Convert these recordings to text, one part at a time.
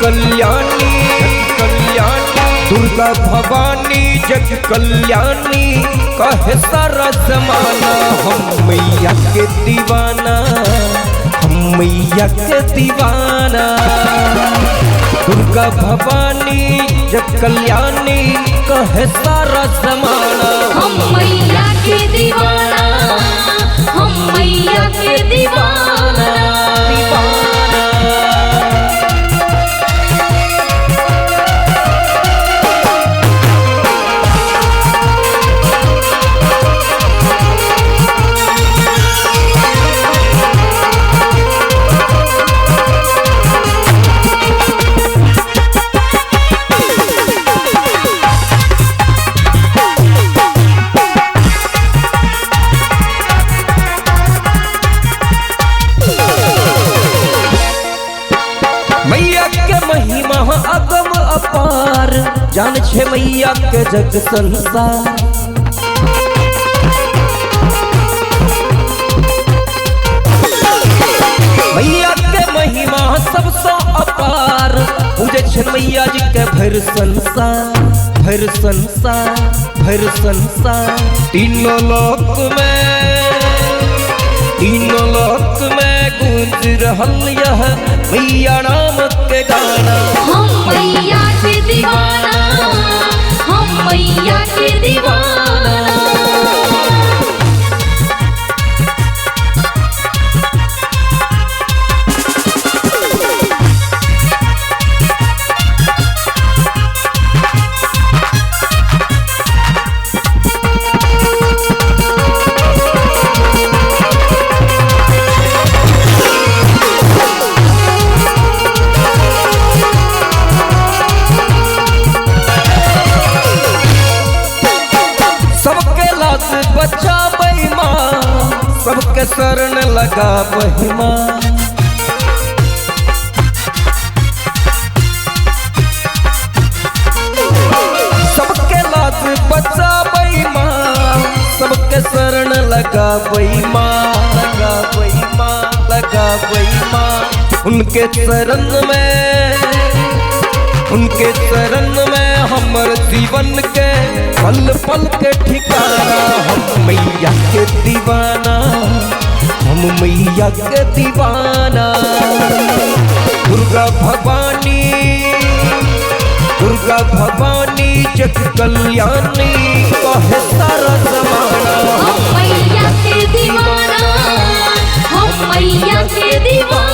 कल्याणी कल्याणी दुर्गा भवानी जग कल्याणी कहे सारा जमाना। हम मैया के दीवाना, हम मैया के दीवाना। दुर्गा भवानी जग कल्याणी कहे सारा जमाना। हम मैया के दीवाना, हम मैया के दीवाना। दीवाना। मैया के महिमा अगम अपार, जान छे मैया के जग संसार। मैया के महिमा सबसे अपार, पूजे छे मैया जी के भर संसार, भर संसार, भर संसार। तीनों लोक में, तीनों लोक में गूंज रहल यह मैया नाम के गाना। हम मैया के दीवाना, हम मैया के दीवाना। सबके लाज बचाबै माँ, सबके शरण लगाबै माँ। सबके लाज बचाबै माँ, सबके शरण लगाबै माँ, लगाबै माँ, लगाबै माँ। उनके शरण में, उनके शरण में हमर जीवन के पल पल के ठिकाना। हम मैया के दीवाना, हम मैया के दीवाना। दुर्गा भवानी, दुर्गा भवानी जग कल्याणी कहे सारा जमाना। हम मैया के दीवाना, हम मैया के दीवाना।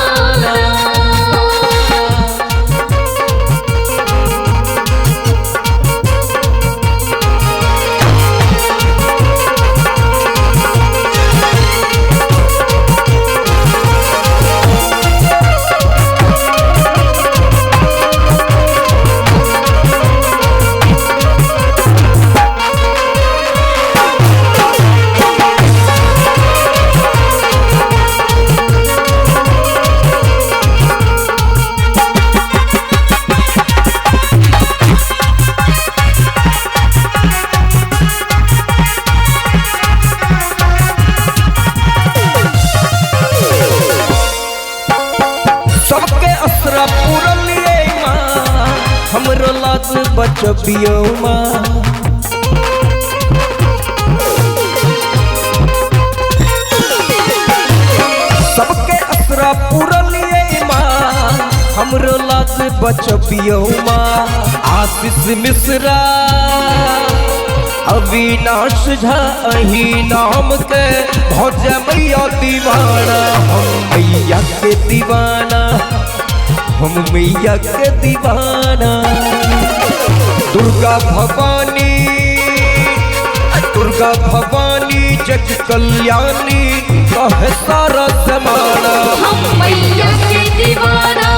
सबके असरा पूरलिए माँ, हमरो लाज बचबियो माँ। सबके असरा पूरलिए माँ, हमरो लाज बचबियो माँ। आशीष मिश्रा अविनाश झा अही नाम के भज मैया दीवाना। हम मैया के दीवाना, हम मैया के दीवाना। दुर्गा भवानी, दुर्गा भवानी जग कल्याणी कहे सारा जमाना। हम मैया के दीवाना,